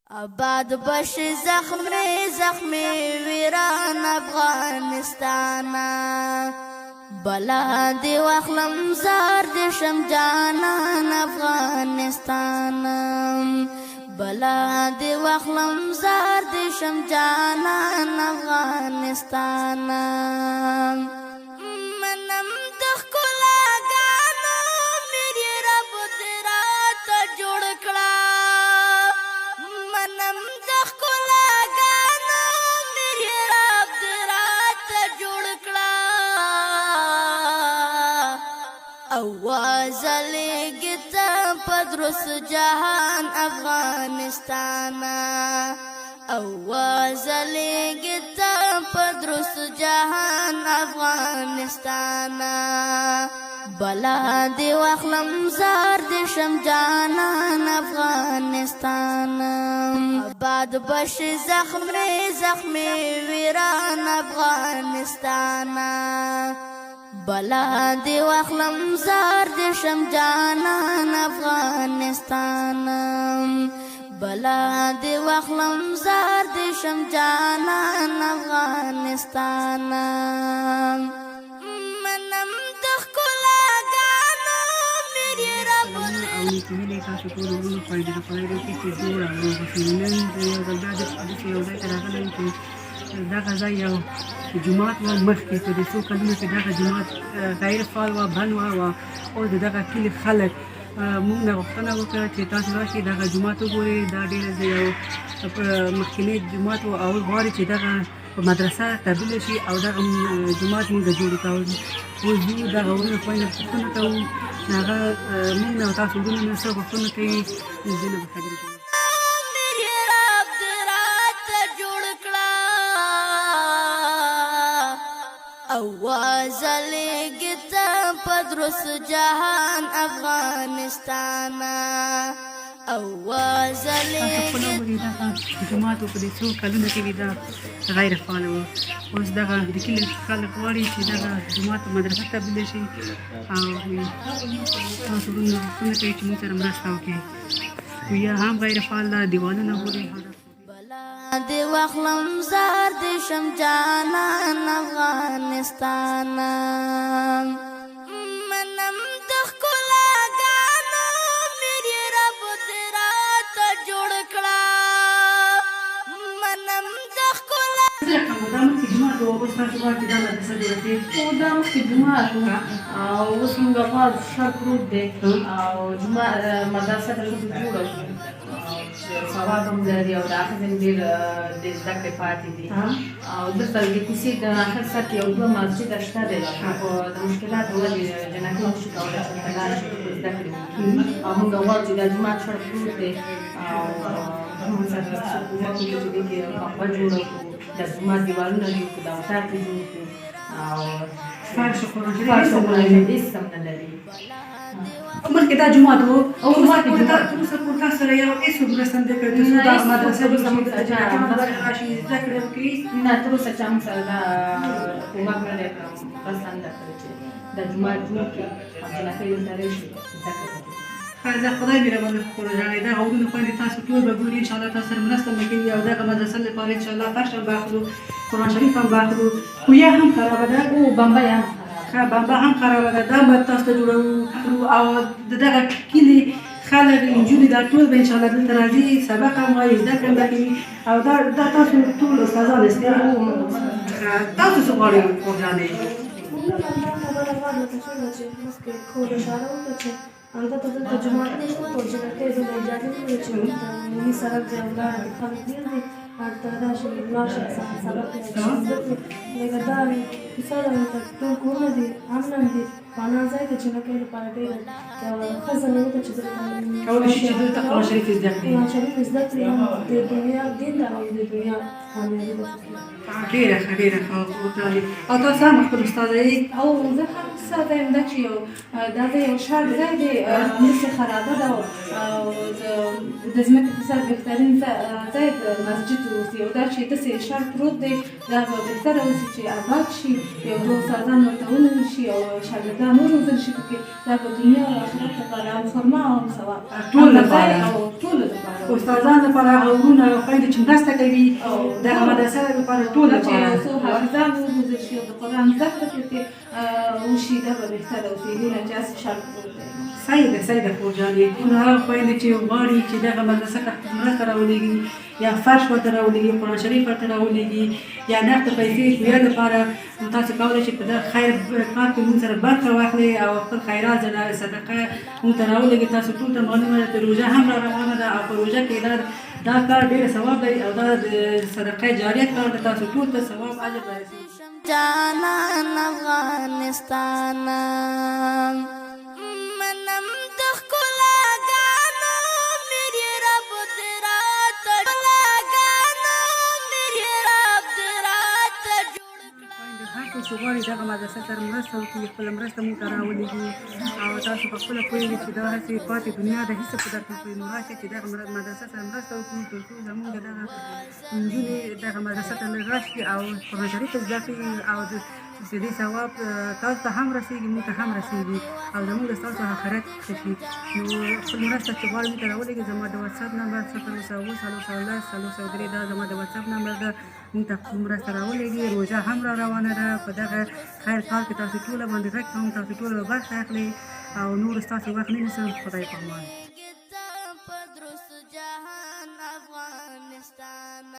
آباد بش زخمی زخمی ویران افغانستان، بلا دی واخلم زار دی شم جانان افغانستان، بلا دی واخلم زار دی شم جانان افغانستان. منم د ښکلاګانو میری رب دې راته جوړ کړه، منم د ښکلاګانو میری رب دې راته جوړ کړه. اواز لګت په درس جهان افغانستان، اواز لګت په درس جهان افغانستان. بلا دی واخلم زار دی شم جانان افغانستان، آباد بش زخمی زخمی ویران افغانستان، بلا دی واخلم زار دی شم جانان افغانستان، بلا دی واخلم زار دی شم جانان افغانستان. منم د ښکلاګانو میری رب او نیکې هیلې تاسو ټولو وروڼو خویندو ته، خدای دې وکړي چې جوړ او روغ اوسئ. نن زه یو ځل بیا داسې یو ځای ته راغلی یم چې دغه ځای یو جومات و مخکې، په دې څو کلونو کې دغه جومات غیر فعال و، بند و. او د دغه کلي خلک موږ نه غوښتنه وکړه چې تاسو راشئ دغه جومات وګورئ، دا ډېر د یو مخکینی جومات و او غواړي چې دغه په مدرسه تبدیل شي او دغه جومات موږ جوړ کړو. اوس ځو دغه وروڼه خویندې پوښتنه کوو چې هغه موږ نه او تاسو وروڼه نه څه غوښتنه کوي، دې نه به خبرې کوو. میری رب دې راته جوړ کړه، اواز لګت په درس جهان افغانستان، اواز تاسو خپله لګت وګورئ دغه جومات و، په دې څو کلونو کې دا غیر فعال و. اوس دغه د کلي خلک غواړي چې دغه جومات په مدرسه تبدیل شي او تاسو وروڼه غوښتنه کوي چې موږ سره مرسته وکړي. کویه هم غیر فعال ده، دیوالونه ګورئ. بلا دی واخلم زار دی شم جانان افغانستان، منم د ښکلاګانو میری رب دې راته جوړ کړه، منم د ښکلا څه رقم و دا مخکې جومات و، اوس تاسو غواړئ چې دا مدرسه جوړه کړئ؟ او دا مخکې جومات و او اوس موږ غواړو شر پروت دی او جومات مدرسه د ښځو جوړه کړو، ثواب هم لري او د ښځې هم ډېر د زده کړې پاتې دي. او دلته د کوڅې د اخر سر کې یو دوه مسجده شته دی، خو د مشکلاتو وجې جنکۍ نشي کولی چې ورته لاړ شي زده کړې وکړي. او موږ غواړو چې دا جومات شر پروت دی او موږ سره څوک کومک وکړي چې دې کې بمبه جوړه کړو، د جومات دیوالونه جوړ کړو، دا اتاقې جوړ کړو او فرش قرآن شریف فرش هېڅ هم نه قرآن لري. شریف هېڅ هم نه لري. مخکې دا جومات و او مخکې تر جومات اوسه پورې تاسو سره یو هېڅوک مرسته نه دی کړې تر څو نه دا هېڅوک مدرسه تر جوړه اوسه شي، موږ دلته سره چا جنکیان مرسته راشي زده کړې وکړي؟ نه، تر اوسه چا موږ سره دا کومک نه دی کړی، مرسته نه ده کړې چې دا جومات جوړ کړي او جنکۍ دلته راشي زده کړې وکړي. ښه، خدای مهربان دی خور جانې، دغه وروڼه خویندې تاسو ټول به ګوري، انشاءالله تاسو سره مرسته به کوي او دغه مدرسه لپاره انشاءالله فرش هم به اخلو، قرآن شریف هم به اخلو. کویه هم خرابه ده؟ او بمبه یې هم خرابه. ښه، بمبه هم خرابه ده، دا به تاسو ته جوړوو. او د دغه کلي خلک نجونې دا ټول به انشاءالله دلته راځي، سبق هم وایي، زده کړه به کوي. او دا تاسو ټول استادان یاست؟ ښه، تاسو څه غواړئ خور جانې؟ موږ هم دا خبره غواړو لکه څنګه چې مخکې خور اشاره وکړه چې البته دلته جومات نشته، خو جنکۍ دومره اجازه نه لري چې د عمومي سړک دی او لاره کې خلک ډېر دي، هلته راشي لاړ شي سبق یې زده کړي. لکه دا کوڅه ده، دلته ټول کورونه دي، امن هم دي، پناه ځای دی، جنکۍ لپاره ډېره ښه زمینه ده چې دلته کولی شي چې دلته قرآن شریف زده کړي، قرآن شریف زده کړي، هم د دنیا دین ده او د دنیا کامیابي ده. ډېره ښه، ډېره ښه. او تاسو هم خپل استاد یې؟ او زه هم ساده یم، دا چې یو دا د یو شاړ ځای دی، داسې خرابه ده او د ځمکې په سر بهترین ځای د مسجد اوسي، او دا چې داسې شاړ پروت دی دا به بهتره اوسي چې آباد شي، یو دوه استادان ورته ونیول شي او شاګردان وروزل شي پکې. دا به دنیا او آخرت لپاره هم خرما او هم ثواب، ټول لپاره او ټولو لپاره، استادان لپاره، هغه وروڼه او خویندې چې مرسته کوي دغه مدرسه لپاره، ټول لپاره چې څو حافظان وروزل شي او د قرآن زده کړه پکې وشي، دا به بهتره اوسي، دې نه چې هسې شاړ پروت دی. صحیح ده، صحیح ده خور جانې. هغه خویندې چې غواړي چې دغه مدرسه ته مرسته راولېږي، یا فرش ورته راولېږي، قرآن شریف ورته راولېږي، یا نقد پیسې رویه لپاره، نو تاسو کولی شئ په دغه خیر کار کې موږ سره برخه واخلئ او خپل خیرات صدقه موږ ته راولېږئ. تاسو ټول ته معلومه ده چې روژه هم را روانه ده او په روژه کې دا کار ډېر ثواب لري او دا د صدقه جاریه کار ده. تاسو ټول ته ثواب اجر رسېږي. جانان افغانستان منم د ښکلاګانو مې رب دې راته، ښکلاګانو مې رب دې راته جوړ کړه. هر څوک چې غواړي دغه مدرسه سره مرسته وکړي، خپله مرسته موږ ته راولېږي. او تاسو په خپله پوهېږئ چې دا هسې پاتې دنیا ده، هېڅ په درد نه خوري. نو راشئ چې دغه مدرسه سره مرسته وکړو، تر څو زموږ دغه نجونې دغه مدرسه ته لږ راشي او قرآن شریف زده کړي، او د دې ثواب تاسو ته هم رسېږي، موږ ته هم رسېږي، او زموږ ستاسو آخرت ښه شي. نو خپل مرسته چې غواړي موږ ته راولېږي. زما د واتساپ نمبر 007 410 403، دا زما د واتساپ نمبر ده. موږ ته خپل مرسته راولېږي. روژه هم را روانه ده، په دغه خیر کار کې تاسو ټوله باندې غږ کوم، تاسو ټوله به برخه اخلئ. او نور ستاسو وخت نه نیسم. خدای په امان.